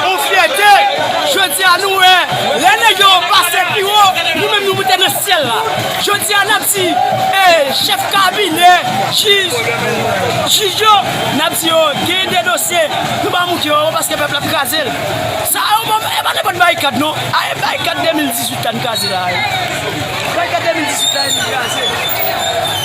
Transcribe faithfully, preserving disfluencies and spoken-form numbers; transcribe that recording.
Yon fyète, jodi a nou wè, lè nèg yo pase pi wo, nou menm nou moute nan syèl la. Jodi a n ap di, e, chèf kabinè, jij, jij yo, n ap di yo, gen de dosye, nou pa moute yo, paske pèp la ap kraze l. Sa yo, bon, e pa nenpòt barikad non, a e barikad de mil dizuit la n kraze la. Barikad de mil dizuit la, n kraze.